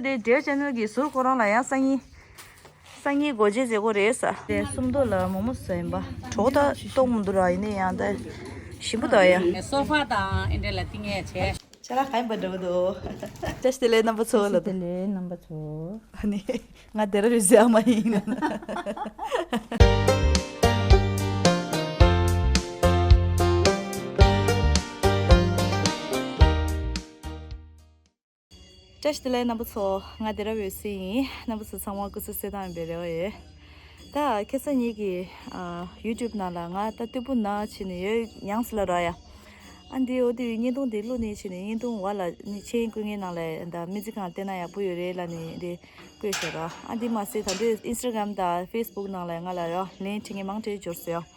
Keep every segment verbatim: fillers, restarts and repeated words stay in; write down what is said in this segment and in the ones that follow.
དེ་འབྲེལ་ཅན་ནལ་གྱི་ཟུར་ཁོ་རང་ལ་ཡང་སང་ཉིན། སང་ཉིན་སྒོ་འབྱེད་མཛད་སྒོ་རེད་ས། དེ་སུམ་མདོ་ལ་མོག་མོག་ཟ་ཡིན་པ། གྲོགས་ད་གཏོང་མི་འདུག་ར། ཡིན་ནའི་ཡང་ད་ཞིམ་པོ་འདུག་ཡ། སོ་ཕ་དང་ཨེ་འདྲ་ལ་ཏིང་ངེ་བྱས། ཅ་ལག་ག་ཡིན་པ་འདྲ་བོ་འདུག་བཀྲ་ཤིས་བདེ་ལེགས་རྣམ་པ་ཚོ་ལ། བཀྲ་ཤིས་བདེ་ལེགས་རྣམ་པ་ཚོ། ཨ་ནི་ང་དེ་ར་རུ་ཟེར་མ་ཡིན། བཀྲ་ཤིས་བདེ་ལེགས་རྣམ་པ་ཚོ། ང་དེ་ར་འོད་ཟེར་ཡིན། རྣམ་པ་ཚོ་ཚང་མ་སྐུ་གཟུགས་གསལ་ཐང་ཡིན་པའི་རེ་བ་ཡོད། ད་ཁ་སང་ཉིད་ཀྱི་ཨ་ཡུ་ཊུབ་ནང་ལ་ང་ད་སྟོད་པུ་ན་ཕྱིན་ནས་ཡོད་མྱངས་སི་ལ་ར་ཡ། ཨ་འདི་འོ་དེ་བརྙན་ཐུང་དེ་བླུགས་ནས་ཕྱིན་ནས་བརྙན་ཐུང་བ་ལ་ནི་མཆན་བཀོད་མཁན་ནང་ལ་ད་སྨན་རྩིས་ཁང་བལྟས་ན་ཡག་པོ་ཡོད་རེད་ལབ་ནས་དེ་བཀོད་ཤག་ར། ཨ་འདི་མ་ཟད་ད་དུང་ཨིན་སི་ཊ་གྷ་རམ་དང་ཕེ་སི་བུག་ནང་ལ་ང་ལ་ཡ་ལན་འཕྲད་མཁན་མང་དྲགས་འབྱོར་སོང་ཡ།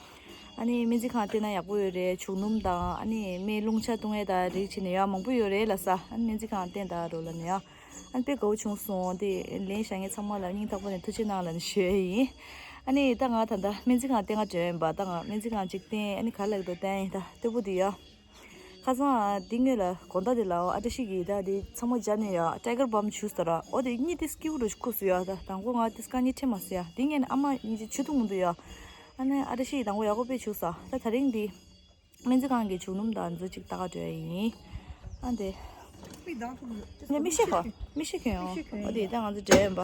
ཨ་ནི་སྨན་རྩིས་ཁང་བལྟས་ན་ཡག་པོ་ཡོད་རེད། བྱུག་སྣུམ་དང་ཨ་ནི་སྨན་རླུང་ཆ་བཏུང་ཡས་དང་རིགས་བྱས་ནས་ཡ་མང་པོ་ཡོད་རེད་ལབ་ས། ཨ་ནི་སྨན་རྩིས་ཁང་བསྟན་དང་འགྲོ་ལབ་ནས་ཡ། ཨ་ནི་དཔེ་དགའ་བོ་བྱུང་སོང་། དེ་ལན་བཞག་མཁན་ཚང་མ་ལ་སྙིང་ཐག་པ་ནས་ཐུགས་རྗེ་གནང་ལབ་ནས་ཞུ་ཡས་ཡིན། ཨ་ནི་ད་ང་ད་ལྟ་སྨན་རྩིས་ཁང་བསྟན་ག་འགྲོ་ཡིན་པ། ད་ང་སྨན་རྩིས་ཁང་ཅིག་བསྟན། ཨ་ནི་ག་ལ་འགྲོ་བསྟན་ཡིན། ད་སྟོད་པུ་དེ་ཡ། ཁ་སང་འདི་སྔོན་ལ་དགོང་དག་དེ་ལ་ཨ་བཀྲ་ཤིས་ཀྱིས་ད་དེ་ཚང་མ་སྦྱར་ནས་ཡ་ཊའི་གར་བམ་བྱུགས་ས་ར། འོ་དེ་གཉིད་དེ་སྐྱིད་པོ་འགྲོ་ཁུག་སོང་ཡ། ད་དང་པོ་ང་དེ་སྐད་གཉིད་ཁྲིད་མ་སོང་ཡ། དེ་སྔོན་ཨ་མ་གཉིད་ཆེ་ཆུ་འཐུང་མི་འདུག་ཡ། ཨ་ནི་ཨ་བཀྲ་ཤིས་ཀྱིས་དང་པོ་ཡག་པོ་དཔེ་བྱུགས་ས། ད་དེ་རིང་འདི་སྨན་རྩིས་ཁང་གི་བྱུག་སྣུམ་དང་མཛོད་ཅིག་ལྟ་ག་འགྲོ་ཡ་ཡིན། ཨ་འདི། མིག་གདངས་ཐུབ་མི་འདུག་ངས་མིག་ཤེལ་གོན། མིག་ཤེལ་གོན་ཡོང་། མིག་ཤེལ་གོན་ཨ་འདི་ད་ང་ཚོ་འགྲོ་ཡ་ཡིན་པ།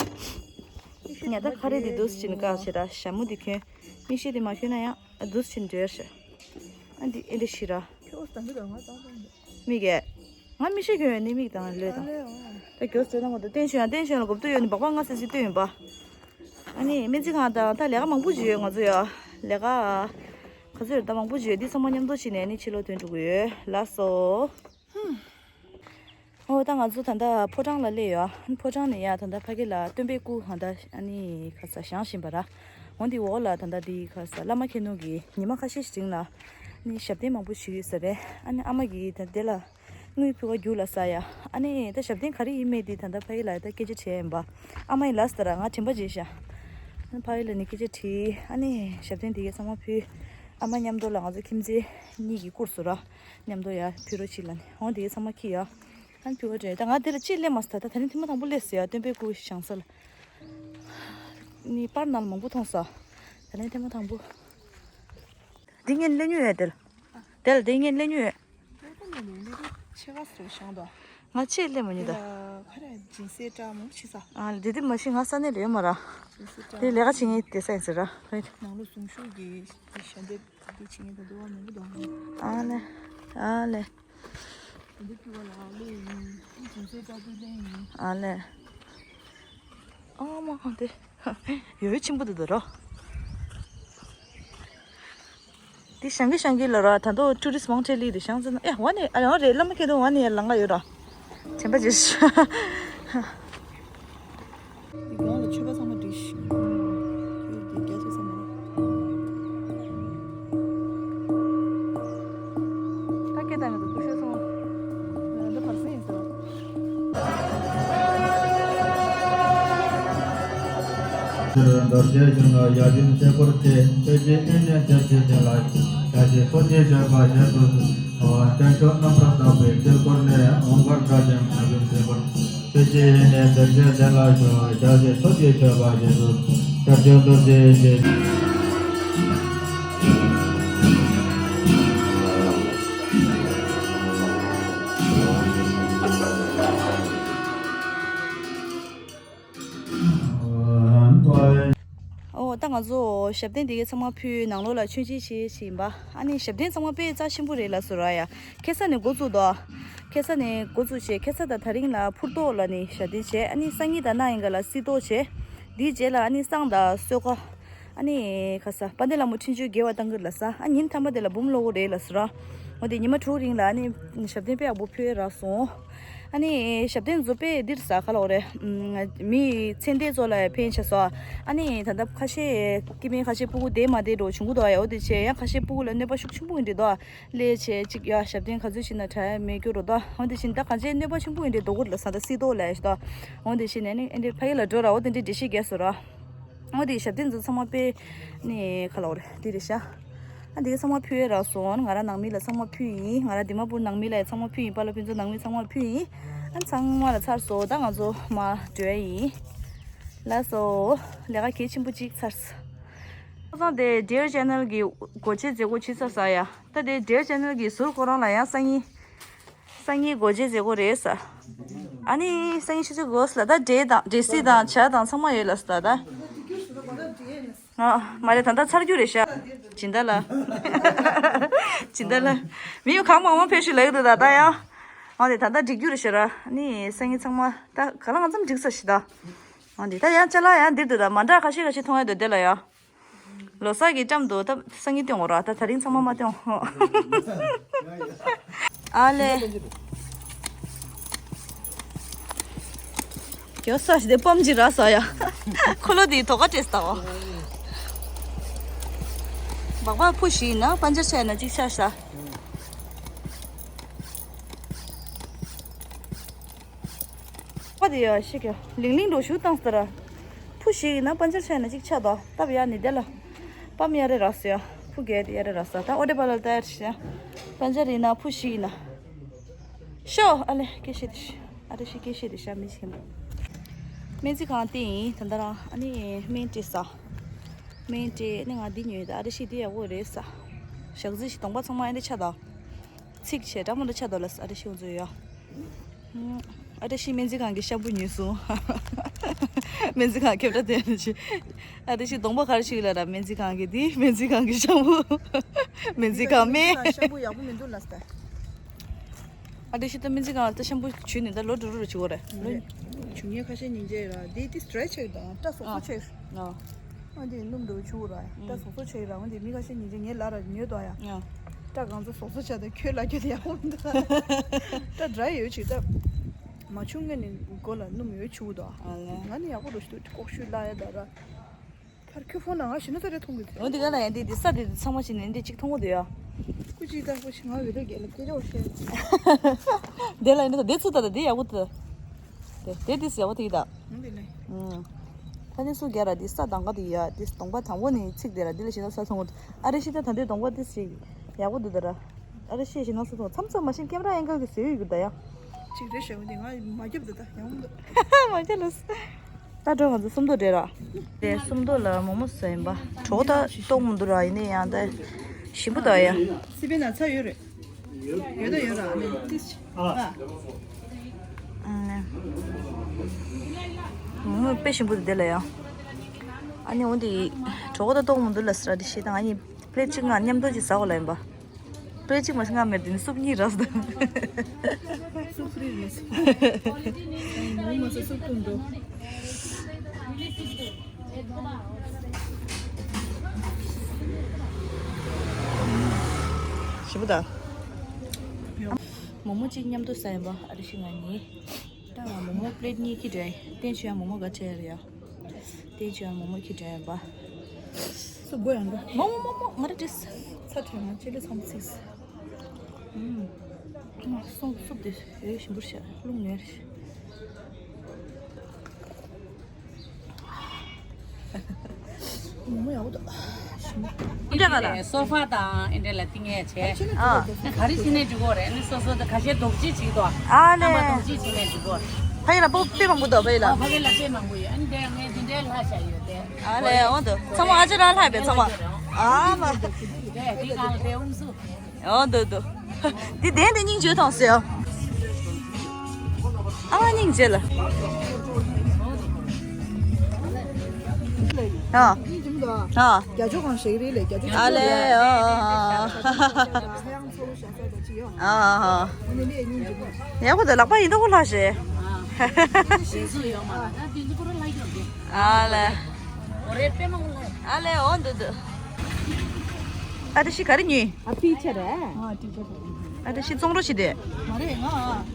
ངས་ད་ཁ་རས་འདི་འདུག་སེ་བྱས་ནས་བཀག་བྱས་ར། ཞྭ་མོ་འདི་གོན། མིག་ཤེལ་འདི་མ་གོན་ན་ཡང་འདུག་སེ་བྱས་ནས་འགྲོ་ཡ་ཤག་ཨ་འདི་ཨེ་འདྲ་ཞིག་ར། ཁྱོད་ཨོ་ད་འདི་ར་ང་ད་ད་འདི། མིག་གིས། ང་མིག་ཤེལ་གྱོན་ཡོད་ནི་མིག་དང་ལོས་དང་། ད་གྱོད་ཟེར་ན་མ་གཏོགས་བསྟན་ཆོས་ཡང་བསྟན་ཆོས་ལ་གོ་བསྟོད་ཡོད་ནི་སྦག་སྦག་ང་ཟེར་ཟེར་བསྟོད་ཡིན་པ། ཨ་ནི་སྨན་རྩིས་ཁང་དང་ད་ལས་ཀ་མང་པོ་ཅིག་ཡོད་ང་ཚོ་ཡ། ལས་ཀ་ག་ཚོད་རེད་ད་མང་པོ་ཅིག་ཡོད། འདི་ཚང་མ་མཉམ་དུ་བྱས་ནས་ནི་ཕྱི་ལོགས་ཐོན་འགྲོ་གི་ཡོད་ལགས་སོ། ཨོ་ད་ང་ཚོ་ད་ལྟ་ཕོ་བྲང་ལ་སླེབས་ཡོད། ཕོ་བྲང་ནས་ཡ་ད་ལྟ་ཕ་གི་ལ་སྟོན་པའི་སྐུ་ཧང་ད་ཨ་ནི་ཁ་ས་བཞེངས་བཞིན་པ་ར། འོ་འདི་འོག་ལ་ད་ལྟ་འདི་ཁ་ས་བླ་མ་མཁྱེན་ནོར་གྱི་ཉི་མ་ཁ་ཤས་ཤིག་རིང་ལ་ནི་ཞབས་བརྟན་མང་པོ་ཞིག་ཡོད་ས་རེད། ཨ་ནི་ཨ་མ་གིས་ད་དེ་ལ་དངུལ་ཕུལ་བ་རྒྱུགས་ལ་ས་ཡ། ཨ་ནི་ད་ཞབས་བརྟན་ག་རེ་ཡིན་མེད་དེ་ད་ལྟ་ཕ་གི་ལ་ད་སྐད་ཆ་དྲིས་ཡིན་པ། ཨ་མ་ཡིས་ལབ་སོང་ད་ར་ང་དྲན་པ་བརྗེད་ཤག་ཨ་ནི་ཕ་གི་ལ་ནི་སྐད་ཆ་དྲིས། ཨ་ནི་ཞབས་བརྟན་དེ་གའི་ཚང་མ་ཕུལ། ཨ་མ་མཉམ་དུ་ལ་ང་ཚོ་ཁྱིམ་མཚེས་གཉིས་ཀྱིས་བསྐུར་སོང་ར། མཉམ་དུ་ཡ་ཕུལ་རོགས་བྱེད་ལབ་ནས། འོ་དེ་གའི་ཚང་མ་ཁྱེར་ཡ། ཨ་ནི་ཕུལ་བ་དྲན། ད་ང་དེ་ལ་ཅིག་སླེབས་མ་སོང་། ད་ད་རིང་ཐེངས་མ་དང་པོ་སླེབས་སོང་ཡ། སྟོན་པའི་སྐུ་བཞེངས་ས་ལ། ནི་པར་ནང་ལ་མང་པོ་མཐོང་སོང་། ད་རིང་ཐེངས་མ་དང་པོ། འདི་ངས་སླེབས་མྱོང་ཡོད་དེ་ལ། དེ་ལ་འདི་ངས་སླེབས་མྱོང་ཡོད། ལོ་ད་ནས་ལས་ལས་ཀ་ཆེ་ཁ་སོ་བཞེངས་དོ། ང་ཆེས་སླེབས་མ་མྱོང་ད། དེ་ལ་ཁ་ར་སྦྱིན་སྲེག་འདྲ་མང་པོ་བྱེད་ས། ཨ་ལ་དེ་དེ་མ་གཞི་ང་ས་གནས་ལ་ཡོད་མ་ར། སྦྱིན་སྲེག་འདྲ། དེ་ལས་ཀ་བྱེད་མཁན་བསྡད་ས་ཡིན་ཟེར་ར། ནང་ལོ་གཟུངས་གཞུག་གི་ཞལ་འདེབས་དེ་བྱེད་མཁན་ད་དུ་བ་མང་པོ་འདུག་ཨ་ལེ། ཨ་ལེ། འདི་ཕུལ་བ་ལ་ལོས་ཡིན། སྦྱིན་སྲེག་འདྲ་དུ་ལེན་ཡིན། ཨ་ལེ། ཨ་མ་དེ་ཡོད་ཆེན་པོ་འདུག་ད་ར། འདི་ཤང་གི་ཤང་གི་ལ་ར། ད་དུང་ཊུ་རི་སི་མང་ཆེ་ལི་འདི་ཤང་ཟེར་ན་ཨེ་འོ་ནི་ཨ་ཡོང་རེད། བླ་མ་སྐྱིད་སྡུག་འོ་ནི་ལང་ག་ཡོད་ར། དྲན་པ་བརྗེད་ཤག་འདི་སྒང་ལ་མཆོད་པ་ཚང་མ་བསྒྲིགས་ཤིང་། ཁྱོད་འདི་རྒྱ་ཆེ་ས་མ་རེད། ད་སྐད་བཏང་གི་འདུག་སྐུ་ཞབས་སོང་། འདི་བར་སེང་ཡིན་ཟེར། རྡོ་རྗེ་གཞོན་ནུ་ཡབ་ཡུམ་ཆོས་འཁོར་བཅས། ཆོས་ཀྱི་དབྱིངས་ནས་ཐེག་ཆེན་གཏན་ལ་ཕྱག་རྒྱའི་ཚོགས་ཀྱིས་མཆོད་པ་བཞེས་སུ་གསོལ། བརྟན་སྐྱོང་རྣམ་པར་དག་པའི་དཀྱིལ་འཁོར་ནས། ཨོཾ་ཀར་སྒྲ་ཆེན་ཡབ་ཡུམ་ཆོས་འཁོར། ཆོས་ཀྱི་དབྱིངས་ནས་ཐེག་ཆེན་གཏན་ལ་ཕྱོགས། ཕྱག་རྒྱའི་ཚོགས་ཀྱིས་མཆོད་པ་བཞེས་སུ་གསོལ། ཤར་ཕྱོགས་རྡོ་རྗེ་འཇིགས། ཨོ་ད་ང་ཚོ་ཞབས་བརྟན་དེ་གའི་ཚང་མ་ཕུལ། ནང་ལོགས་ལ་མཆོད་མཇལ་བྱེད་བཞིན་པ། ཨ་ནི་ཞབས་བརྟན་ཚང་མ་དཔེ་རྩ་ཆེན་པོ་རེད་ལབ་སོང་ར་ཡ། ཁ་སང་ནས་འགོ་བཙུགས་དོ། ཁ་སང་ནས་འགོ་བཙུགས་བྱས། ཁ་སང་དང་དེ་རིང་ལ་ཕུར་ཏོག་ལབ་ནས་ཞབས་བརྟན་བྱས། ཨ་ནི་སང་ཉིན་དང་གནངས་ཉིན་ག་ལ་བསིལ་ཏོག་བྱས། དེའི་རྗེས་ལ་ཨ་ནི་བསང་དང་གསོལ་ཁ། ཨ་ནི་ཁ་ས་དཔལ་ལྡན་ལྷ་མོ་འཕྲིན་བཅོལ་དགེ་བ་བཏང་གི་ལབ་ས། ཨ་ཉིན་མཐའ་མ་དེ་ལ་འབུམ་ཀློག་གི་རེད་ལབ་སོང་ར། འོ་དེ་ཉི་མ་དྲུག་རིང་ལ་ཨ་ནི་ཞབས་བརྟན་དཔེ་ཡག་པོ་ཕུལ་རག་སོང་། ཨ་ནི་ཞབས་བརྟན་ཚོ་དཔེ་འདིར་ས་ག་ལ་འོ་རེད། མི་ཚེ་འདས་ཚོ་ལ་ཕན་ཆེ་སོང་། ཨ་ནི་ད་ལྟ་ཁ་ཤས་སྐྱེ་དམན་ཁ་ཤས་སྤུ་གུ་བསྡད་མ་བསྡད་འགྲོ་བྱུང་གི་འདུག་ཡ། འོ་དེ་བྱས་ཡང་ཁ་ཤས་སྤུ་གུ་ལ་གནོད་པ་ཤུགས་ཆེན་པོ་ཡིན་འདྲ་འདུག་ལས་བྱས་གཅིག་ཡ་ཞབས་བརྟན་ག་ཚོད་ཕྱིན་ན་དྲག་མེད་རྒྱུ་རོ་ད། འོ་དེ་བཞིན་ད་གང་ཅི་གནོད་པ་ཆེན་པོ་ཡིན་འདྲ་འདུག་གི་ལ་ས་ད་བསིལ་ཏོག་ལས་ཤི་ད། འོ་དེ་བཞིན་ནས་ནི་ཨེ་འདྲ་ཕ་གི་ལ་འགྲོ་ར། འོ་དེ་འདྲ་འགྲེལ་བཤད་རྒྱག་སོང་ར། འོ་དེ་ཞབས་བརྟན་ཚོ་ཚང་མ་དཔེ་ནི་ག་ལ་འོ་རེད་དེ་རེད་ཤག་ཨ་འདི་ག་ཚང་མ་ཕུལ་ཡས་རག་སོང་། ང་རང་ནང་མི་ལ་ཚང་མ་ཕུལ་ཡིན། ང་རང་དི་མ་པུར་ནང་མི་ལ་ཡང་ཚང་མ་ཕུལ་ཡིན། པཱ་ལགས་ཕུན་ཚོགས་ནང་མི་ཚང་མ་ཕུལ་ཡིན། ཨ་ཚང་མ་ལ་ཚར་སོང་། ད་ང་ཚོ་མར་འགྲོ་ཡ་ཡིན། ལགས་སོ། ལས་ཀ་གལ་ཆེན་པོ་གཅིག་ཚར་སོང་། ཁ་སང་དེ་Dare Channel གི་སྒོ་འབྱེད་མཛད་སྒོ་བྱས་ཚར་སོང་ཡ། ད་དེ་Dare Channel གི་ཟུར་ཁོ་རང་ལ་ཡང་སང་ཉིན། སང་ཉིན་སྒོ་འབྱེད་མཛད་སྒོ་རེད་ས། ཨ་ནི་སང་ཉིན་ཆུ་ཚོད་དགུ་ལ་ད་འབྲས་དང་འབྲས་སིལ་དང་ཇ་དང་ཚང་མ་ཡོད་ལ་ས་ད། ཨ་མ་རེད། ད་ལྟ་ཚར་རྒྱུ་རེད་ཤག་སྦྱིན་བདག་ལགས། སྦྱིན་བདག་ལགས། མི་ཡོད་གང་མང་མང་ཕེབས་ཤིག་ལབ་ཀྱི་འདུག་ད་ལྟ་ཡང་། འོ་དེ་ད་ལྟ་འགྲིག་རྒྱུ་རེད་ཤག་ར། ནི་སང་ཉིན་ཚང་མ་ད་ག་ལ་ང་ཙམ་འགྲིག་ས་ཞིག་ད། འོ་དེ་ད་ཡང་ཅ་ལག་ཡང་འདིར་འདུག་ད་མ་འདྲ་ཁ་ཤས་ཁ་ཤས་མཐོང་ཡ་འདུག་དེ་ལ་ཡ། ལོ་གསར་གྱི་ཊེམ་དུ་ད་སང་ཉིན་སྟོན་འོ་ར། ད་དེ་རིང་ཚང་མ་མ་སྟོན་འོ། ཨ་ལེ། གྱོ་ས་ཞིག་དེ་སྤམ་ཅིག་རག་ས་ཡ། ཁོ་ལོ་དེའི་དོ་ག་སྤྲད་ས་དང་། སྦག་སྦག་ཕུ་ཞིག་ཡིན་ན་པན་ཅར་ཆགས་ན་གཅིག་ཆགས་ཤག་པ་དེ་ཡ་ཤི་གྱོ་ལིང་ལིང་འགྲོ་ཞུ་བཏང་ས་ར། ཕུ་ཞིག་ཡིན་ན་པན་ཅར་ཆགས་ན་གཅིག་ཆགས་དང་སྟབས་ཡག་ནི་དེ་ལ། སྤམ་ཡ་རེ་རག་ས་ཡ། ཕུ་གས་དེ་ཡ་རེ་རག་ས། ད་ཨོ་དེ་པ་ལ་ལྟ་ཡ་ཤི་ཡ། པན་ཅར་ཡིན་ན་ཕུ་ཞིག་ཡིན་ན། ཤོ་ཨ་ལེ་སྐད་བཤད་དེ་ཤི། ཨ་རེ་ཤི་སྐད་བཤད་དེ་ཤ་མི་ཤི་མོ། སྨན་རྩིས་ཁང་བལྟས་ཡིན། ད་ལྟ་རང་ཨ་ནི་སྨན་སྤྲད་ས། སྨན་སྤྲད་ནི་ང་འདི་ཉོས་ད། ཨ་རེ་ཤི་འདི་ཡག་པོ་རེད་ས། ཞག་རྩི་ཞིག་གདོང་པ་ཚང་མ་ཨ་འདི་ཆ་ད། ཚིག་བྱས་འདྲ་མོ་འདྲ་ཆ་ད་ལ་ས། ཨ་རེ་ཤི་འུ་ཚོ་ཡོད། ཨ་རེ་ཤི་སྨན་རྩིས་ཁང་གི་ཤམ་པུ་ཉོས་སོང་། སྨན་རྩིས་ཁང་ཁེབས་སྒྲ་དེ་ནི་ཆེ། ཨ་རེ་ཤི་གདོང་པ་ག་རེ་ཞིག་ལ་ར། སྨན་རྩིས་ཁང་གི་འདི་སྨན་རྩིས་ཁང་གི་ཤམ་པུ། སྨན་རྩིས་ཁང་སྨན། ཤམ་པུ་ཡག་པོ་མི་འདུག་ལ་ས། ཨ་དེ་ཤི་ད་སྨན་རྩིས་ཁང་ལ་ད་ཤམ་པུ་བྱུས་ནས་ད་ལོ་འགྲོ་རུ་རུ་བྱེད་དགོས་རེད། ལོ་རེད། བྱུས་ངས་ཁ་ཤས་ཉིན་རྗེས་ར་དེ་དེ་སི་ཊེ་རེ་ཆི་ཆེ་དང་སྐྲ་སོག་སོག་ཆེ། ཨ། ཨ་དེ་སྣུམ་འགྲོ་བྱུས་ར་སྐྲ་སོག་སོག་ཆེ་ར། འོན་ཏེ་མི་ཁ་ཤས་ཉིན་རྗེས་ངས་ལ་ར་ཉོས་དོ་ཡ། ཨ། སྐྲ་གང་ཚོ་སོག་སོག་ཆ་དེ་ཁྱོད་ལ་ཁྱོད་དེ་ཡག་པོ་མི་འདུག་སྐྲ་ཌ་རའི་ཡོད་ཅིག་ད། མ་བྱུས་སྔོན་ནས་མགོ་ལ་སྣུམ་ཡོད་བྱུས་དོ། ཨ་ལེ། ང་ནི་ཡག་པོ་འགྲོ་ཞིག་འདུག་ལྐོག་ཤུ་ལ་ཡ་ད་ར། ཕར་ཁྱོད་ཕོན་ནང་ང་ཞིག་ན་ས་རེ་མཐོང་གི་འདུག་འོ་འདི་ག་ལ་ཡང་འདི་འདི་ས་འདི་འདི་ཚང་མ་ཞིག་ནས་འདི་གཅིག་མཐོང་གི་འདུག་ཡ། ཀུ་ཅི་ད་ཀུ་ཅི་ང་འོས་འདྲ་རྒྱལ་ལ་སྐད་ཆ་བཤད། འདི་ལ་ཡིན་ན་འདི་ཚུ་ད་ད་འདི་ཡག་པོ་འདུག་དེ་དེ་འདི་ཡག་པོ་འདུག་ད། འོ་འདི་ལས། ཨུམ། ད་ནི་སུ་རྒྱ་ར་འདི་ས་དང་ག་འདི་ཡ་འདི་གདོང་པ་དང་པོ་ནས་ཚིག་དེ་ར་འདི་ལ་ཞིག་ན་ས་མཐོང་གི་འདུག་ཨ་རེ་ཤི་ད་ད་འདི་གདོང་པ་འདི་ཞིག་ཡག་པོ་འདུག་ད་ར། ཨ་རེ་ཤི་ཞིག་ན་ས་མཐོང་མཚམས་མཚམས་མ་ཤེས་ཀེམ་ར་ཨེང་གལ་གི་བཟོས་ཡོད་གི་ད་ཡ། ཅིག་རེད་ཤག་འོ་འདི་ང་མ་རྒྱབ་འདུག་ད་ཡག་པོ་འདུག་མ་རྒྱབ་ལ། ད་འགྲོ་ང་ཚོ་སུམ་མདོ་འདྲེ་ར། དེ་སུམ་མདོ་ལ་མོག་མོག་ཟ་ཡིན་པ། གྲོགས་ད་ལྟོགས་མི་འདུག་ར། ཡིན་ནའི་ཡང་ད་ཞིམ་པོ་འདུག་ཡ། སི་པན་ན་ཚྭ་ཡོད་རེད། ཡོད་ད་ཡོད་ར་ཨ་ནི་ཏིས། ཨ། ཨ་ནི། མོག་མོག་དཔེ་ཞིམ་པོ་འདུག་དེ་ལ་ཡང་། ཨ་ནི་འོ་འདི། གྲོགས་ད་ལྟོགས་མི་འདུག་ལ་ཟེར་ར་འདི་བཤད་ད་ང་གཉིས་པླེཊ་གཅིག་ང་མཉམ་དུ་ཅིག་ཟ་དགོས་ལ་ཡིན་པ། པྲེ་གཅིག་མ་ཟིན་ང་མེར་དེ་ནི་སུབ་གཉིས་རག་སོང་། སུབ་ཕྲི་རེད། སུབ། ངོ་མ་ཟ་སུབ་བཏུང་འགྲོ། ཞིམ་པོ་ད། མོག་མོག་གཅིག་མཉམ་དུ་ཟ་ཡིན་པ་ཨ་རི་ཤི་ང་གཉིས། ད་མོག་མོག་པླེཊ་གཉིས་ཁྱེར་རེད། བསྟན་ཆོས་ཡང་མོག་མོག་ག་ཆེ་རེད་ཡ། དེ་ཅི་ཡང་མོག་མོག་ཁྱི་དྲན་པ། སུ་དགོས་ཡང་འགྲོ། མོག་མོག་མོག་མོག་ང་རེ་བྲིས། ཚ་དྲན་ང་ཅི་ལས་ཚམ་ཚིགས། ཨུམ། སོང་སུབ་དེ་ཡོད་ཞིམ་པོ་ཤ་རླུང་ནས། མོག་མོག་ཡག་པོ་འདུག་ཞིམ་པོ། འདྲ་ག་ལ། སོ་ཕ་དང་ཨེ་འདྲ་ལ་ཏིང་ངེ་བྱས། ཨ། ག་རེ་བྱས་ནས་འགྲིག་གོ་རེད། ཨ་ནི་སོ་སོ་དང་ཁ་ཤས་རྡོག་རྫིས་བྱེད་དོ། ཨ་ནི། རྣམ་པ་རྡོག་རྫིས་བྱས་ནས་འགྲིག་གོ། ཕ་གི་ལ་པོ་དཔེ་མང་པོ་འདུག་ཕ་གི་ལ། ཨ་ཕ་གི་ལ་དཔེ་མང་པོ་ཡོད། ཨ་ནི་དེ་ངས་འདི་འདྲའི་ལྷ་བཞག་ཡོད་དེ། ཨ་ལས་འོ་འདུག་ཚང་མ་ཨ་ཅེ་རང་ལྷ་བས་ཚང་མ། ཨ་མ། དེ་གང་ལ་དེ་ཨུམ་སུ། འོ་འདུག་འདུག་འདི་བདེན་དེ་སྙིང་རྗེ་ཐོང་ཟེར། ཨ་མ་སྙིང་རྗེ་ལ། ཨ། ཨ། རྒྱ་ཅོ་གང་ཞིག་རེད་ལས་རྒྱ་ཅོ། ཨ་ལས་ཨ། ཧ་ཡང་ཚོ་བོ་ཤ་ཚ་ད་ཅི་ཡོད། ཨ་ཨ། ཨ་ནི་ལས་སྙིང་རྗེ་པོ། ཡག་པོ་འདུག་ལག་པ་ཡིན་ད་ཁོ་ལྷག་ཤེ། ཨ་ལས། ཨ་ལས་འོ་འདུག་འདུག་ཨ་ཏི་ཤི་ག་རེ་ཉོས། ཨ་ཏི་ཆ་རེད། ཨ་ཏི་ཆ་རེད། ཨ་ཏི་ཤི་བཙོང་རོགས་བྱེད་དེ། མ་རེད་ང་།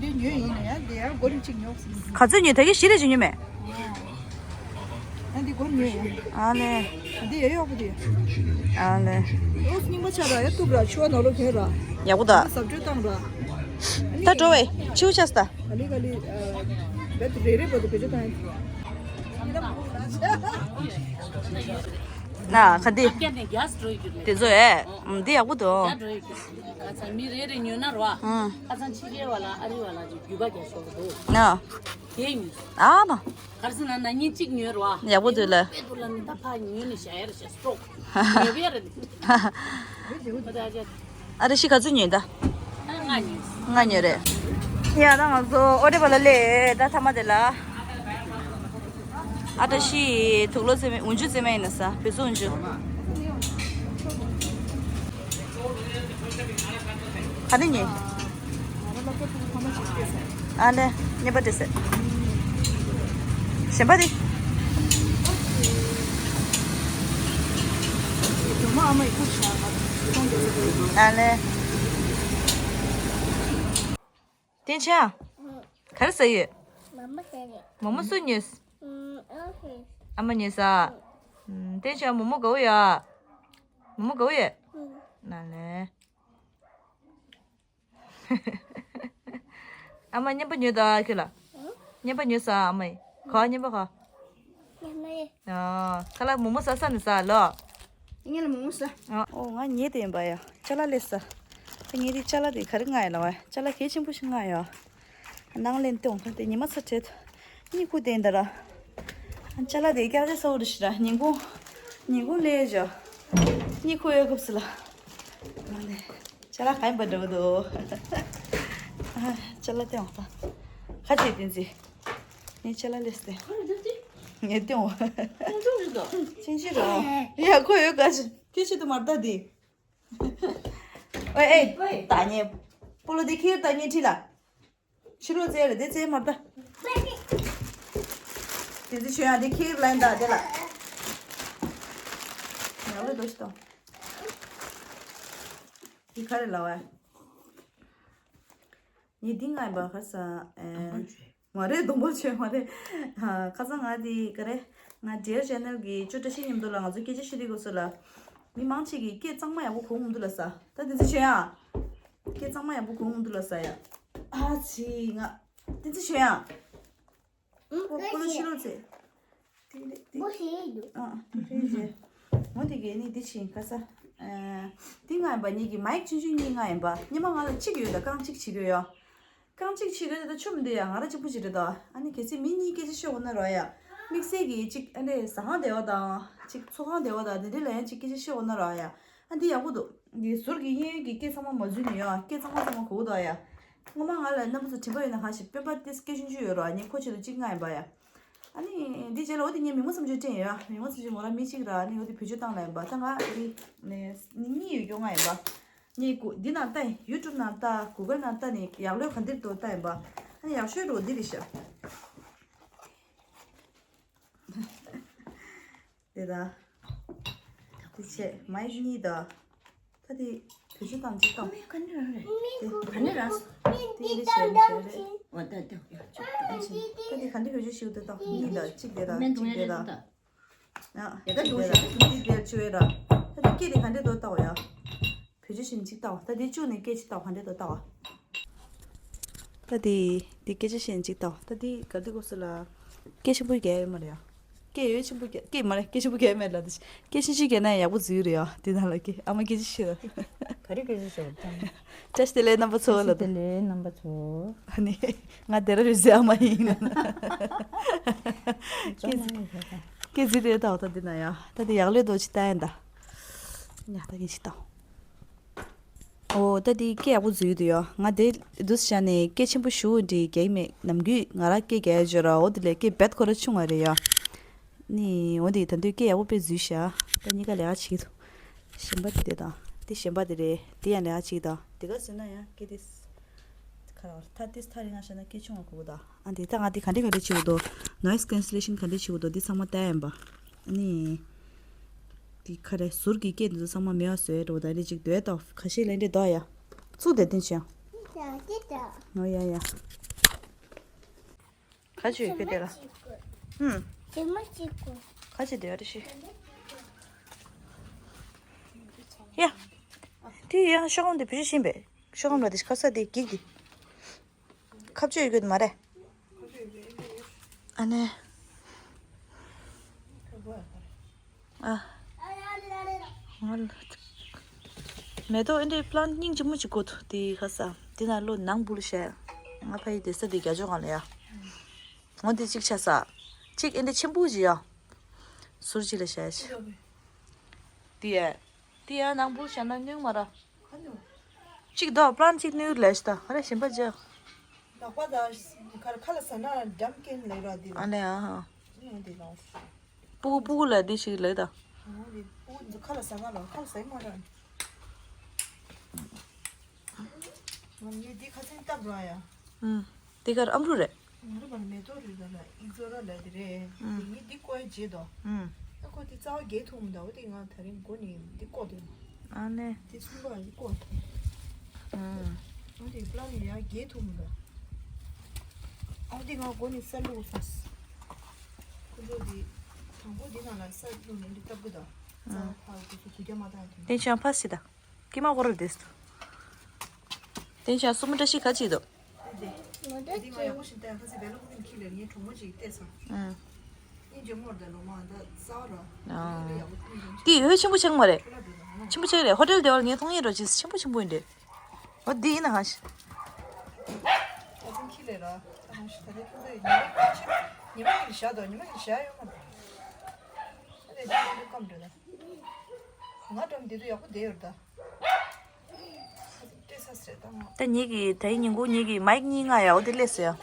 དེ་འདྲའི་ཉོས་ཡིན་ན་ཡང་དེ་ཡང་སྒོར་གཅིག་ཉོ། ག་ཚོད་ཉོས་ད་གི་བཞི་རེ་ཅིག་ཉོས་མེད། ཨ་འདི་སྒོར་ཉོས་ཡིན། ཨ་ལས། འདི་ཡོད་ཡོད་པོ་དེ། ཨ་ལས། ཨོ་རྙིང་པ་ཆ་ར་ཡ་ཐུབ་ར་ཆུ་བ་ནོར་ལོ་གྱོན་ར། ཡག་པོ་ད། ཟབ་སྤྲོད་བཏང་ར། ད་འགྲོ་བས་ཆིའུ་ཆས་ད། ག་ལི་ག་ལི། བེད་རེ་རེ་བོ་དེ་བེད་སྤྱོད་བཏང་ཡིན། ན་ག་འདི། ཨ་ཀྱ་ནས་རྒྱ་སྤྲོ་ཡི་གྱུར་ལེ། དེ་ཚོ་ཨེ། ཨོ། ཨམ། འདི་ཡག་པོ་འདུག་རྒྱ་སྤྲོ་ཡི་གྱུར། ཁ་ཚང་མི་རེ་རེ་ཉོས་ན་རོ། ཨམ། ཁ་ཚང་ཕྱི་རྒྱལ་བ་ལ་ཨ་རི་བ་ལ་ཅིག་རྒྱུས་པ་རྒྱ་ཤོག་འདུག་ན། དེ་ཉོས། ཨ་མ། གར་སི་ན་ན་ཉིན་གཅིག་ཉོས་རོ། ཡག་པོ་འདུག་ལ། དཔེ་འདུག་ལ་ནི་ད་ཕ་ཉོས་ནས་བཞག་ཡ་རེ་བཞག་སྤྲོ། ཉོས་པ་ཡ་རེ། ཨ་རེ་ཤི་ག་ཚོད་ཉོས་ད། ང་ཉོས། ང་ཉོས་རེད། ཡ་ད་ང་ཚོ་ཨོ་རེ་བ་ལ་ལས་ད་ཐ་མ་དེ་ལ། ཨ་ཏ་ཤི་དུག་ལོ་ཙེ་མེ་འུ་འཇུ་ཙེ་མེ་ཡིན་ན་ས་བེ་སུ་འུ་འཇུ། ག་ནས་ཉོས། ཨ་ལེ། ཉེས་པ་འདྲི་སེ། གཞན་པ་དེ། ཨ་ལེ། བསྟན་ཆ། ག་རེ་ཟ་ཡོད། མོག་མོག་ཟ་རེད། མོག་མོག་སུ་ཉོས། ཨ་མ་ཉོས་ས། བསྟན་ཆ་མོག་མོག་དགའ་བོ་ཡོད། མོག་མོག་དགའ་བོ་ཡོད། ཨ་ལེ། ཨ་མ་རྔན་པ་ཉོས་དང་ཁྱོད་ལ། རྔན་པ་ཉོས་ས་ཨ་མ་ཡིས། ག་རྔན་པ་ག་ཨ། ཁ་ལག་མོག་མོག་ཟ་ས་ནི་ཟ་ལོ། ངས་ལ་མོག་མོག་ཟ། ཨོ་ང་ཉལ་དེ་ཡིན་པ་ཡ། ཅ་ལག་སླེབས་ས། ད་ངས་དེ་ཅ་ལག་དེ་ག་རེ་མངགས་ཡ་ལ་བ། ཅ་ལག་གལ་ཆེན་པོ་ཞིག་མངགས་ཡ། ནང་ལེན་ཏེ་འོང་ཁ་དེ་ཉི་མ་ཚ་བྲེལ། གཉིད་ཁུག་དེ་ཡིན་ད་ར། ཅ་ལག་དེ་སྐྱག་ཅ་ས་འོ་རུ་ཞིག་ར་ཉིན་གུང་། ཉིན་གུང་ལས་བཞག་གཉིད་ཁུག་ཡོད་སྐབས་སུ་ལ། ང་ནས། ཅ་ལག་ག་ཡིན་པ་འདྲ་བོ་འདུག་ཅ་ལག་སྟེང་འོག་ད། ཁ་ཆེ་བསྟན་ཚེ། ངས་ཅ་ལག་ལས་ཏེ། ཁ་ལ་འདི་ངས་སྟེང་འོག་ཁོང་ཚོ་རེད་དོ། ཆིན་ཆི་རོ། ཡ་ཁོ་ཡོད་ག་ཆི་ཁྱེད་ཆི་དུ་མར་ལྟ་དེ། ཨོ་ཨེ། ད་ངས། སྤོ་ལོ་དེ་ཁྱེར་ད་ངས་ཁྲིད་ལ། ཕྱི་ལོགས་བཙལ་རེད་དེ་བཙལ་མར་ལྟ། དེ་ཚེ་ཆོས་ཡང་དེ་ཁྱེར་ལན་ད་དེ་ལ། ཡག་ལོས་འགྲོ་ཞིག་དང་། འདི་ག་རེ་ལབ་བ། ངས་འདི་མངགས་ཡིན་པ་ག་ས། ཨེ། མ་རེད་སྡོང་པོ་ཆོས་མ་རེད། ཁ་སང་ང་འདི་ག་རེ། ང་ཌི་ཨར་ཆེ་ནལ་གི་ཅོ་བཀྲ་ཤིས་མཉམ་དུ་ལ་ང་ཚོ་སྐད་ཆ་བཤད་དུས་སྐབས་སུ་ལ། མི་མང་ཆེ་གིས་སྐད་གཙང་མ་ཡག་པོ་གོ་མི་འདུག་ལ་ས། ད་འདི་ཚོ་ཆོས་ཡང་། སྐད་གཙང་མ་ཡག་པོ་གོ་མི་འདུག་ལ་ས་ཡ། ཨ་ཙི་ང་། འདི་ཚོ་ཆོས་ཡང་། ཁོ་ཁོ་ལ་ཤི་རོ་ཚེ། དེ་རེད་དེ། ཨ་དེ་རེད་རེད། ངོ་དེ་གས་ནི་འདི་ཕྱིན་ཁ་ས། ཨ། འདི་མངགས་ཡིན་པ་གཉིས་ཀྱི་མའིག་ཆུང་ཆུང་གཉིས་མངགས་ཡིན་པ་སྔོན་མ་ང་ལ་གཅིག་ཡོད་ད་རྐང་གཅིག་བྱེད་དགོས་ཡོད། རྐང་གཅིག་བྱེད་དགོས་ད་ཆོ་མི་འདུག་ཡ་ང་ར་གཅིག་པུ་བྱེད་རེད་ད། ཨ་ནི་གལ་སྲིད་མི་གཉིས་སྐད་ཆ་བཤད་འོང་ན་ར་ཡ། དམིགས་བསལ་གྱི་གཅིག་ཨ་འདྲས་ཟ་ཁང་བསྡད་པ་དང་གཅིག་ཚོགས་ཁང་བསྡད་པ་དང་དེ་འདྲས་ལ་ཡང་གཅིག་སྐད་ཆ་བཤད་འོང་ན་ར་ཡ། ཨ་འདི་ཡག་པོ་འདུག་འདི་ཟུར་གྱི་གཡས་གཡོན་གྱི་སྐད་ཚང་མ་མ་འཛུལ་ནས་ཡོད་སྐད་ཚང་མ་ཚང་མ་གོ་གི་འདུག་ཡ། སྔོན་མ་ང་ལ་རྣམ་པ་ཚོ་དྲན་པ་ཡོད་ན་གང་ཞིག་སྤེན་པ་ཏིས་སྐད་ཆུང་ཆུང་ཡོད་ར་ངས་ཁོ་ཆེད་དུ་གཅིག་མངགས་ཡིན་པ་ཡ། ཨ་ནི་འདི་རྗེས་ལ་འོ་དེ་ངས་མི་ངོ་ཚ་ཆེན་པོ་དྲན་ཡོད་ཡ། མི་ངོ་ཚ་ཆེན་པོ་ར་མི་གཅིག་ར་ཨ་ནི་འོ་དེ་བེད་སྤྱོད་བཏང་ལ་ཡིན་པ་ད་ང་འདི་ནས་གཉིས་ཡོད་སྐྱོ་ང་ཡིན་པ། ངས་གུ་འདི་ནང་ལྟ་ཡིན་ཡུ་ཊུབ་ནང་ལྟ་གུ་གལ་ནང་ལྟ་ནས་ཡག་ལོས་ག་འདིར་འགྲོ་ལྟ་ཡིན་པ། ཨ་ནི་ཡག་ཤོས་འགྲོ་འདི་རེད་ཤག་དེ་ད། དེ་བྱས་མའིག་གཉིས་དང་། ད་དེ་བེད་སྤྱོད་བཏང་ཅིག་བཏང་། མི་ག་འདྲ་རང་རེད། དེ་ག་འདྲ་རང་། དེ་འདི་བྱས་འདི་བྱས་རེད། འོ་ད་ད་ཡ་ཆོག་ད་ད་ད་དེ་ག་འདྲ་བེད་སྤྱོད་ཞིག་ཏུ་བཏང་གཉིས་དང་གཅིག་དེ་དང་མེན་གཅིག་དེ་དང་། ཡ་ད་གཅིག་དེ་དང་གཅིག་དེ་བྱས་ར། ད་དེ་སྐད་དེ་ག་འདྲ་འདུག་བལྟ་བ་ཡ། བེད་སྤྱོད་བྱེད་ནས་གཅིག་བལྟ་བ། ད་དེ་བཅུག་ནས་སྐད་ཅིག་བལྟ་བ་ག་འདྲ་འདུག་བལྟ་བ། ད་དེ་དེ་སྐད་ཆ་བཤད་ནས་གཅིག་བལྟ་བ། ད་དེ་ག་དུས་སྐབས་སུ་ལ། སྐད་ཆེན་པོ་རྒྱག་ཡོད་མ་རེད་ཡ། སྐད་ཡོད་ཆེན་པོ་རྒྱག་སྐད་མ་རེད་སྐད་ཆེན་པོ་རྒྱག་ཡོད་མེད་ལ་དེ་སྐད་ཆུང་ཆུང་རྒྱག་ན་ཡག་པོ་འཛུལ་རེད་ཡ། དེ་ནང་ལ་སྐད་ཨ་མ་སྐད་ཆ་བཤད་ར། ག་རེ་སྐད་ཆ་བཤད་ར་ད། བཀྲ་ཤིས་བདེ་ལེགས་རྣམ་པ་ཚོ་ལ་ད། བདེ་ལེགས་རྣམ་པ་ཚོ། ཨ་ནི་ང་དེ་ར་རེད་ཟེར་ཨ་མ་ཡིན་ན། སྐད་ཆ་སྐད་འཛུལ་རེད་ད་འོ་ད་དེ་ན་ཡ། ད་དེ་ཡག་ལོས་དོ་ཅི་ལྟ་ཡིན་ད། ཡ་ད་ངས་ཅི་ལྟ། ཨོ་ད་འདི་སྐད་ཡག་པོ་འཛུལ་འདུག་ཡོ། ང་དེ་འདུག་སེ་བྱས་ནས་སྐད་ཆེན་པོ་ཞུ་འདི་རྒྱག་གི་མེད། ནམ་རྒྱུན་ང་རང་སྐད་རྒྱག་ཡ་བརྗོད་ར་འོ་དེ་ལས་སྐད་རྦད་ཁོ་ར་ཆུང་བ་རེད་ཡ། ནི་འོ་འདི་ད་དུང་སྐད་ཡག་པོ་དཔེ་འཛུལ་ཤག་ད་གཉིས་ཀ་ལས་ཀ་བྱེད་ཀྱི་འདུག་གཞན་པ་དེ་དེ་དང་དེ་གཞན་པ་དེ་རེད། དེ་ཡང་ལས་ཀ་བྱེད་ཀྱི་དང་དེ་ག་ཟེར་ན་ཡང་སྐད་དེ་ཁ་ར་ཐ་དེ་ཐ་རིང་ང་བཤད་ན་སྐད་ཆུང་བ་གོ་གི་དང་། ཨ་འདི་ད་ང་འདི་ག་འདྲ་ག་འདྲ་བྱེད་དགོས་འདུག noise cancellation ག་འདྲ་བྱེད་དགོས་འདུག་འདི་ཚང་མ་ལྟ་ཡ་ཡིན་པ། ཨ་ནི། འདི་ག་རེ་ཟུར་གྱི་སྐད་འདི་ཚོ་ཚང་མ་མེད་པ་བཟོས་འགྲོ་ད་རེ་ཅིག་སྡོད་དོ་ཁ་ཤས་ལན་འདྲེ་དོ་ཡ། ཚུགས་དེ་འདི་བྱས། ཡ་འདི་ད། ཨོ་ཡ་ཡ། ག་ཅི་ཡོད་སྐད་དེ་ལ། ཧུམ། དེ་མ་གཅིག་གོ། ག་ཅི་དེ་ཡ་རེ་ཤི། ཡ། དེ་ཡང་ཤོག་ངོས་འདི་བེད་སྤྱོད་ཤེས་པས། ཤོག་ངོས་ལ་དེ་ཁ་ས་དེ་གིག་དེ། ཁ་བཅོས་ཡོད་མ་རེད། ཨ་ནེ། ཨ། ང་ལ་མེ་ཏོག་ཨེ་འདྲའི་པླན་སྙིང་རྗེ་མོ་ཅིག་དགོས་འདུག་དེ་ཁ་ས་དེ་ན་ལོ་ནང་བུ་ལ་བཤད། ང་ཕ་ཡི་དེ་ས་དེ་རྒྱ་ཅོག་གང་ལ་ཡ། འོ་དེ་གཅིག་ཆ་ས། གཅིག་ཨེ་འདྲའི་ཆེན་པོ་ཅིག་ཡ། ཟུར་གཅིག་ལ་བཤད་ཤི། དེ་ཡ། དེ་ཡ་ནང་བུ་བཤད་ན་གནོད་མ་ར། གཅིག་དོ་པླན་གཅིག་གནོད་ལས་ཤི་ད་ཧ་ར་ཞིམ་པ་ཅི། ལག་པ་དང་ཁ་ཁ་ལ་ཟ་ན་འགྲམ་སྐྱེན་ལས་ར་དེ་ལ། ཨ་ལེ་ཨ་ཧ། ཨེ་འདི་ལ། སྤུ་གུ་སྤུ་གུ་ལ་འདི་ཞིག་ལབ་ད། འོ་འདི་སྤུ་གུ་འདི་ཁ་ལ་ཟ་ན་ལ་ཁ་ལ་ཟ་ཡི་མ་ར། ང་ངས་འདི་ཁ་སེང་བཏབ་ར་ཡ། ཨུམ། འདི་གར་ཨམ་རུ་རེད། ང་རུ་བར་མེ་ཏོག་རེད་ད་ལ་ཨིག་ཛོ་ར་ལ་དེ་རེད། ཨུམ། ངས་འདི་བཀོལ་རྗེས་དོ། ཨུམ། ཨ་ཁོ་འདི་རྩ་བ་རྒྱས་ཐུབ་མི་འདུག་འོ་དེ་ང་ད་རིང་མགོ་ནས་འདི་བཀོག་དེ། ཨ་ནེ། དེ་གསུམ་པ་ཡི་ཀོ། ཨང་། ཨང་དེ་པླ་ནི་ཡང་རྒྱས་ཐུབ་མི་འདུག་ཨང་དེ་ང་མགོ་ནས་ས་བླུགས་སོང་། ཁོ་ཚོ་དེ་དང་པོ་དེ་ནང་ལ་ས་བླུགས་ནས་འདི་བཏབ་གི་འདུག་རྩ་བ་ཕར་ཁོ་ཚོ་གུ་རྒྱ་མ་བཏང་དེ། དེ་ཆང་ཕ་སི་ད། ཀི་མ་གོ་ར་དེ་སི། དེ་ཆང་སུ་མུ་འདྲ་ཤི་ཁ་ཅིག་འདུག་འདི་ང་ཡག་པོ་ཞིག་བལྟས་ཁ་སི་བེ་ལ་ཁོ་ཁྱི་ལ་ངའི་གྲོགས་མོ་ཅིག་བལྟས་སོང་། ཨང་། ཨིན་ཇི་མོར་དེ་ལོ་མ་འདི་ས་ར། ཨང་། འདི་ཡོད་ཆེན་པོ་ཆེན་མ་རེད། ཆེན་པོ་ཆེན་རེད། ཧོ་ཊེལ་དེ་བར་ངས་མཐོང་ཡས་འགྲོ་ཅིག་ཆེན་པོ་ཆེན་པོ་ཡིན་འདྲེ། ཨོ་འདི་ཡིན་ན་ཧ་ཤི། ཨ་ཙི་ཁྱི་ལས་ར། ཨ་ཧ་ཤི་ད་ལྟ་ཁྱོད་ཚོ་ཉི་མ་ཉི་མ་གི་ཞག་དང་ཉི་མ་གི་ཞག་ཡོད་མ་རེད། ཨ་ལས་ཁྱོད་ཚོ་སྐམ་འགྲོ་ད། ང་འགྲམ་འདི་ཚོ་ཡག་པོ་བསྡད་ཡོད་ད། ད་ངེད་ཀྱི་དེ་ཉིན་གུང་ངེད་ཀྱི་མའིག་གཉིས་ང་ཡག་པོ་དེ་སླེབས་སོང་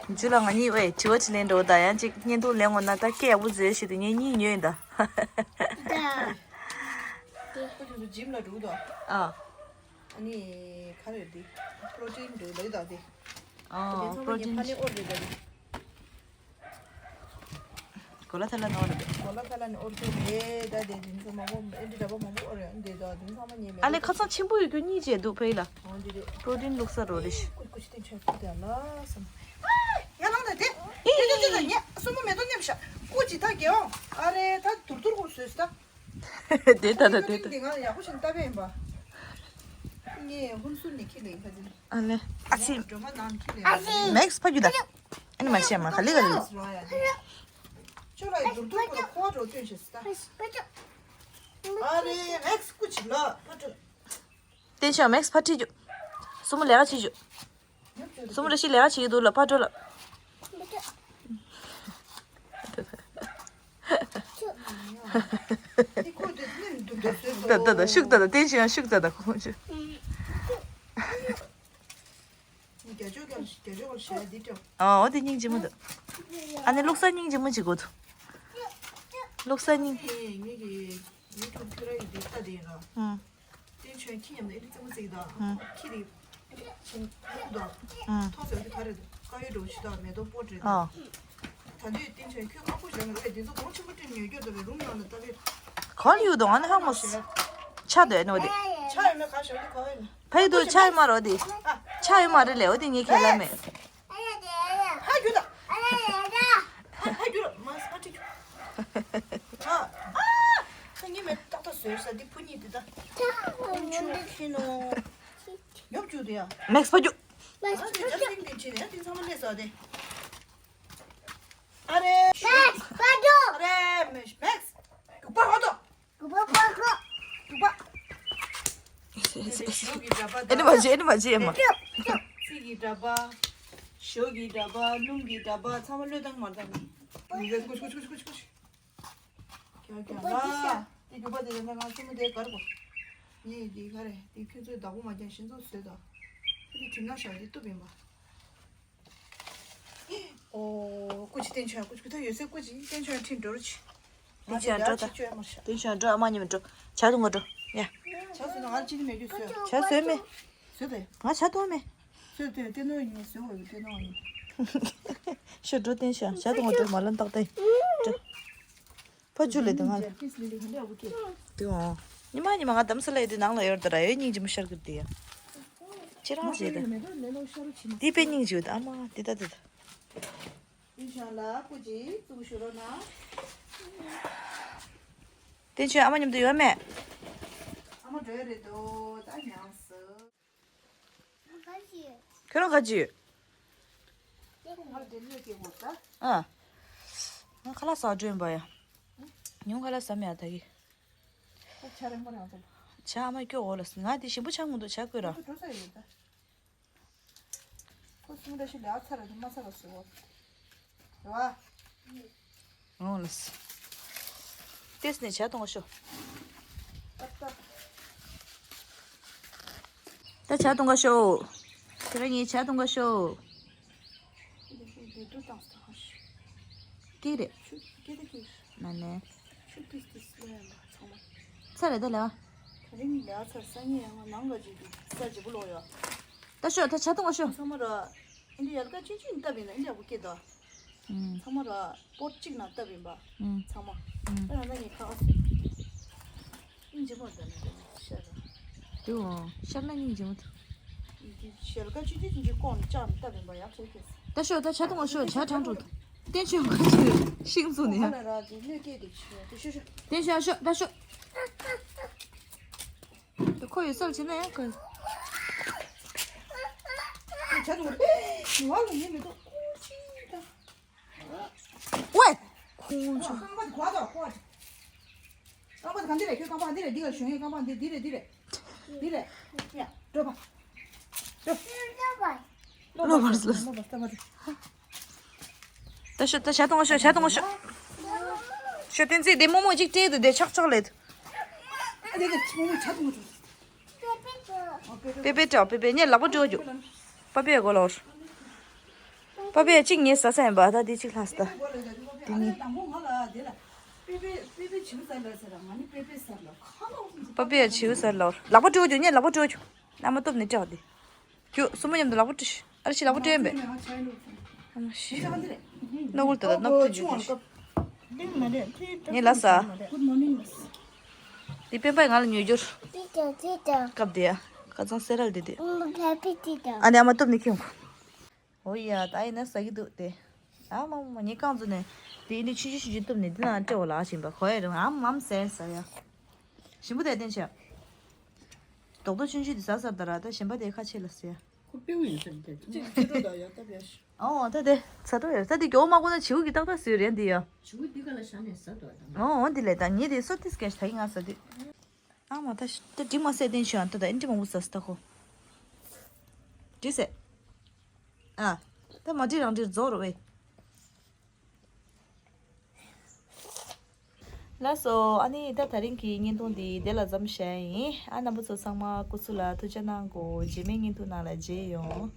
ཡ། འཇུ་ལ་ང་གཉིས་ཨེ་དྲི་བ་དྲིས་ལན་འགྲོ་ད་ཡང་ཅིག་བརྙན་ཐུང་ལེན་འོང་ན་ད་སྐད་ཡག་པོ་བཟོས་ཤིག་ཏུ་ངེད་གཉིས་ཉོས་ཡིན་ད། ཁོ་ཚོ་ཇིམ་ལ་འགྲོ་ད། ཨ། ཨ་ནི་ག་རེ་རེད་དེ། པྲོ་ཊིན་འགྲོ་ལོས་ད་དེ། ཨ་པྲོ་ཊིན། ཕ་ནི་ཨོར་རེད་ད་དེ། གོ་ལ་ཐ་ལ་ནོར་རེད། གོ་ལ་ཐ་ལ་ནི་ཨོར་ཚོད་རེད་ད་དེ་དེ་ཚོ་མང་པོ་ཨེ་འདྲི་འདྲ་པོ་མང་པོ་ཨོར་རེད་འདི་ད་དེ་ཚང་མ་ཉེས་མེད། ཨ་ལེ་ཁ་སང་ཆེན་པོ་ཡོད་རྒྱུ་གཉིས་བྱས་འདུག་ཕ་ཡི་ལ། ཨོ་འདི་རེད། པྲོ་ཊིན་བླུགས་ས་རོ་རེད་ཤི། ཀུ་ཀུ་ཤི་ཏིང་ཆོས་ཀུ་དེ་ལ་སམ། ཡ་ལང་ད་དེ། དེ་དེ་དེ་ད་ཉེ་སོ་མོ་མེ་ཏོག་མཉམ་ཤ། ཀུ་ཅི་ད་གེ་ཨོ། ཨ་རེ་ད་དུར་དུར་གོ་བཟོས་ད། དེ་ད་ད་དེ་ད། ང་ཡག་པོ་ཞིག་ལྟ་བས་ཡིན་པ། ངས་ཧུན་སུར་ནས་ཁྱི་ལེན་ཁ་ཅིག་ཨ་ལེ། ཨ་ཙི། སྒྲོལ་མ་ནང་ཁྱི་ལེན་ཁ་ཅིག་མེགས་ཕ་རྒྱུད་ད། ཨ་ནི་མ་བཤད་མ་ག་ལེ་ག་ལེ། ཅོ་ལ་ཡི་དུར་དུར་ཁོ་ལ་ཁོ་འགྲོ་སྐྱོན་བྱེད་སྲིད་ད། ཨ་རེ་མེགས་སྐུ་ཅིག་ལ་ཕ་ཏྲ། བསྟན་ཤག་མེགས་ཕ་ཁྲིད་རྒྱུ། སུ་མོ་ལས་ཀ་བྱེད་རྒྱུ། སུ་མོ་རེ་ཞིག་ལས་ཀ་བྱེད་ཀྱི་འདུག་ལ་ཕ་འགྲོ་ལ། ད་ད་ད་ཤུགས་ད་ད་བསྟན་ཤག་ཤུགས་ད་ད་ཁོང་ཆུ། རྒྱ་ཇོ་རྒྱ་ཇོ་ཞེས་འདི་སྤྲོ། ཨ་འོ་དེ་སྙིང་རྗེ་མོ་འདུག་ཨ་ནི་བླུགས་ས་སྙིང་རྗེ་མོ་ཅིག་དགོས་འདུག་བླུགས་ས་སྙིང་། ངེད་ཀྱི་ཡུ་ཊུབ་ཁྱོད་ར་ཡི་འདི་ལྟ་དེ་ཡིན་ར། ཨང་། དེ་ཁྱོད་ཁྱི་མཉམ་དུ་ཨེ་འདྲ་རྩེད་མོ་རྩེ་གི་འདུག་ཨང་། ཁྱི་རེད། ཆེན་པོ་འདུག་ཨང་། ཐོག་ཟེར་བ་དེ་ག་རེ་འདུག་དཀར་ཡོལ་འདྲ་བོ་ཞིག་འདུག་མེ་ཏོག་སྤོ་བྲེ་འདུག་ཨང་། ད་དུས་དེ་ཁྱོད་ཁྱོད་ཁ་ཁུ་བྱས་ནས་ཨེ་འདི་ཚོ་གོང་ཆེན་པོ་སྤྲིན་ཉོ་རྒྱུ་འདུག་པས་རུམ་ནང་ལ་ལྟ་བས། ག་ལ་ཡོད་འདུག་ཨ་ནི་ཧ་མོ། ཆ་འདོད་ནོ་དེ། ཆ་ཡོད་མེད་ག་ཞོག་དེ་ག་ཡོད་མེད། ཕ་ཡི་འདུག་ཆ་ཡོད་མ་རོ་དེ། ཆ་ཡོད་མ་རེད་ལེ་འོ་དེ་ངས་ཁས་ལ་མེད། ཧ་རྒྱུ་ད། ཧ་རྒྱུ་ད། མ་ཧ་ཁྲིད་རྒྱུ། ཨ། ཨ། ཁ་ཉིན་མེད་ཏག་ཏག་བཟོས་ས་འདི་བུ་གཉིས་འདི་ད། ཁོང་ཆུང་ཁྱི་ནོ། ཉོབ་བཅུག་དེ་ཡ། མེགས་ཕ་རྒྱུ། ཨ་འདི་ཇ་སིང་འདི་ཁྱི་ནས་འདི་ཚང་མ་ལས་ས་དེ། ཨ་རེ། མེགས་ཕ་རྒྱུ། ཨ་རེ་མེགས་མེགས། རྒྱུག་པ་ཧོ་ཏོ། རྒྱུག་པ་ཕ་ཁོ། རྒྱུག་པ། ཞོགས་ཀྱི་འདྲ་པ་དང་། ཨེ་ནི་མ་བྱེད་ཨེ་ནི་མ་བྱེད་ཨེ་མ། རྩིས་ཀྱི་འདྲ་པ། ཞོགས་ཀྱི་འདྲ་པ་སྣུམ་གྱི་འདྲ་པ་ཚང་མ་བློས་བཏང་མ་བཏང་ནི། ཡིན་ཟེར་ཀུ་ཆུ་ཀུ་ཆུ་ཀུ་ཆུ་ཀུ་ཆུ། རྒྱག་རྒྱག་ལ། དེ་རྒྱུག་པ་དེ་ཡིན་ན་ང་ཆུ་མོ་དེ་གར་གོ། ངས་དེ་ག་རེ་དེ་ཁྱོད་ཚོའི་བདག་པོ་མ་རྒྱག་ཤིང་ཚོ་བཟོས་དང་། ཁྱོད་དེ་གྲིམ་ན་ཞག་དེ་གཏུབ་ཡིན་པ། ཨོ། ཀུ་ཅི་བསྟན་ཆོས་ཀུ་ཅི་ཀུ་ཐ་ཡོད་སའི་ཀུ་ཅི་བསྟན་ཆོས་ཁྲིད་འགྲོ་རུ་ཆི། བསྟན་ཆོས་འགྲོ་ད། བསྟན་ཆོས་འགྲོ་ཨ་མ་ཉི་མ་འགྲོ། ཇ་འཐུང་ག་འགྲོ། ཡ། ཇ་བཟོས་ན་ང་ཅི་ནི་མེད་རྒྱུ་བཟོས། ཇ་བཟོས་མེད། བཟོས་ཏེ། ང་ཇ་འཐུང་མེད། བཟོས་ཏེ་བསྟན་ནོ་ཡིན་བཟོས་འོ་ཡིན་བསྟན་ནོ་ཡིན། ཤོ་འགྲོ་བསྟན་ཆོས་ཇ་འཐུང་ག་འགྲོ་མ་ལ་ཏག་ཏག་འགྲོ། ཕ་ཇུ་ལེ་དེ་ང་ལ། དེ་འོང་། ཉི་མ་ཉི་མ་ང་དམ་ས་ལ་ཡོད་དེ་ནང་ལ་ཡོད་དེ་ར་ཡོད་སྙིང་རྗེ་མོ་ཤར་གི་དེ་ཡ། ཅི་རང་བྱེད་དེ། དེ་དཔེ་སྙིང་རྗེ་ཡོད་དེ་ཨ་མ་དེ་ད་དེ་ད། དེ་ཆོས་ལ་སྐུ་ཅིག་བཙུགས་ཞུ་རོགས་གནང་། དེ་ཆོས་ཨ་མ་མཉམ་དུ་ཡོད་མེད། ཨ་མ་འགྲོ་ཡ་རེད་དོ་ད་ཉང་སུ། ཁྱོད་རང་ག་ཅི་ཡོད། ཨ། ང་ཁ་ལག་ཟ་འགྲོ་ཡིན་པ་ཡ། ཉུང་ཁ་ལ་ཟ་མེད་ཨ་ད་གི། ཁོ་ཆ་རེ་མོ་རང་ཚོ། ཆ་ཨ་མ་སྐྱོ་འོ་ལ་ང་དེ་ཞིམ་པོ་ཆགས་མི་འདུག་ཆ་བསྐོས་ར། ཁོ་འགྲོ་ས་ཡོད་ད། ཁོ་སུམ་ར་ཤི་ལ་ཚར་ར་དེ་མ་ཚར་བ་སུ་འོ། རེད་བ། འོང་ལགས། ཏེས་ནས་ཇ་འཐུང་ག་ཤོག་ད་ཇ་འཐུང་ག་ཤོག་ཁྱེད་རང་གཉིས་ཇ་འཐུང་ག་ཤོག་ཏི་རེད། མ་ནས། ཚ་རེད་ད་ལ། ད་ཤོག་ད་ཇ་འཐུང་ག་ཤོག་ཚང་མ་ར། ཨིན་དྲ་ཡལ་ག་ཆུང་ཆུང་བཏབ་ཡིན་ན་ཨིན་དྲ་ཡག་པོ་སྐྱེ་ད། ཚང་མ་ར་པོར་གཅིག་ནང་བཏབ་ཡིན་པ། ཚང་མ། ཨ་ན་ངས་ཁ་ཨ་སི། ཨིན་ཇི་མོ་ད་ནི་ཤ་ར། དེའོ་ཤར་ན་སྙིང་རྗེ་མོ་ཐུ། ཞལ་ཁ་ཆུ་ཆུ་ཆུ་ཆུ་ཀོང་ནི་ལྕགས་ནི་བཏབ་ཡིན་པ་ཡག་ཤོས་ཁེས། ད་ཤོག་ད་ཇ་འཐུང་བ་ཤོག་ཇ་གྲང་འགྲོ་འདུག་བསྟན་ཆོས་ག་ཆུ་ཤིང་བཙུགས་ནས་ཧ་ལ་ར་དེ་གནོད་སྐྱེལ་དེ་ཆུ་དེ་ཤོ་ཤོ། བསྟན་ཆོས་ཨ་ཤོག་ད་ཤོག་ད་ཁོ་ཡོད་སར་ཕྱིན་ན་ཡང་ཁོ། ཇ་འཐུང་བ་ལ་ཡིན་མི་འདུག་ཁོ་ཅི་ད། ཝེ། ཁོང་ཚོ། རྐང་པ་དེ་གོ་དང་ཁོ། རྐང་པ་དེ་ག་འདི་རེད་ཁྱོད་རྐང་པ་འདི་རེད་འདི་ག་ཞོན་ཡོད་རྐང་པ་འདི་འདི་རེད་འདི་རེད། འདི་རེད། ཡ་འགྲོ་པ། འགྲོ། ལོ་བར་སློ། ལོ་བར་སློ་བར། ད་ཤོ་ད་ཇ་འཐུང་ཤོ་ཇ་འཐུང་ཤོ། ཤོ་བསྟན་འཛིན་དེ་རྨོ་མོ་ཅིག་སྤྲད་དུ་དེ་ཆག་ཆག་ལེད། ཨ་དེ་དེ་རྨོ་མོ་ཇ་འཐུང་ཤོ། པེ་པེ་དྲག་པེ་པེ་ངས་ལག་པ་བཀྲུ་རྒྱུ། པ་པེ་གོ་ལོར། པ་པེ་གཅིག་ངས་ཟ་ས་ཡིན་པ་ད་དེ་གཅིག་ལྷག་སྟ། དེ་ནི། པེ་པེ་བྱིའུ་ཟ་ལོར་ཟེར་ར་ང་ནི་པེ་པེ་ཟ་ལོར་ཁ་ལོ། པ་པེ་བྱིའུ་ཟ་ལོར་ལག་པ་བཀྲུ་རྒྱུ་ངས་ལག་པ་བཀྲུ་རྒྱུ། ཨ་མ་སྟོབས་ནི་སྤྲད་དེ། ཁྱོད་སྲུ་མོ་མཉམ་དུ་ལག་པ་བཀྲུ་ཤི། ཨ་རེ་ཞིག་ལག་པ་བཀྲུ་ཡིན་པས། ཨ་མ་ཤི། ནོ་གུལ་དུ་ནོ་དུ་ཇུ་ཇུ་ཤི། ངས་ལ་ས། Good morning, miss. འདི་སྤེན་པས་ང་ལ་ཉོ་རྒྱུར། སྐབས་དེ་ཡ། ཁ་ཚང་སེ་རལ་དེ་དེ། ཨ་ནི་ཨ་མ་སྟོབས་ནི་ཁྱོད། འོ་ཡ་ད་ཡིན་ན་ཟ་གི་འདུག་སྟེ། ཨ་མ་མ་ངས་རྐང་བཙུགས་ནས་དེ་ནི་ཆུང་ཆུང་ཆུང་ཆུང་བཏུབ་ནས་འདི་ན་སྤྲད་འོ་ལ་ཞིམ་པ་གོ་ཡ་རུང་ཨམ་ཨམ་ཟེར་ཟ་ཡ། ཞིམ་པོ་དེ་བསྟན་ཆ། རྡོག་རྡོག་ཆུང་ཆུང་དེ་ཟ་ཟ་ད་ར་ད་ཞིམ་པ་དེ་ཁ་ཕྱེ་ལ་ཟེར་ཡ། ཁོ་པེའུ་ཡིན་ས་རེད་དེ། ཅིག་ཅི་འགྲོ་ད་ཡ་ད་བྱ་ཤི། ཨོ་ད་དེ་ཚ་འགྲོ་ཡ་ད་དེ་མགྱོགས་མ་གོ་ན་བྱིའུ་གི་ཏག་ཏག་ཟེར་རེད་འདི་ཡ། བྱིའུ་འདི་ག་ལ་བཞག་ནས་ཟ་འགྲོ་དང་། ཨོ་འདི་ལས་ད་ངེད་དེ་སོ་ཏིས་ཀེ་ཤ་ད་ཡིན་ང་ཟ་དུས། ཨ་མ་ད་ཤི་ད་འགྲིག་མ་ཟད་བསྟན་ཆོས་ཨ་ད་ད་ཨིན་འགྲིག་མང་པོ་ཟ་ཟ་ད་ཁོ། འགྲིག་ཟེར། ཨ། ད་མ་འགྲིག་རང་འགྲིག་རྫོགས་རོགས་ཨེ། ལགས་སོ། ཨ་ནི་ད་དེ་རིང་གི་བརྙན་ཐུང་འདི་དེ་ལ་མཚམས་བཞག་ཡིན། ཨ་རྣམ་པ་ཚོ་ཚང་མ་སྐུ་གཟུགས་ལ་ཐུགས་ཅག་གནང་གོ་རྗེས་མའི་བརྙན་ཐུང་ནང་ལ་མཇལ་ཡོང་།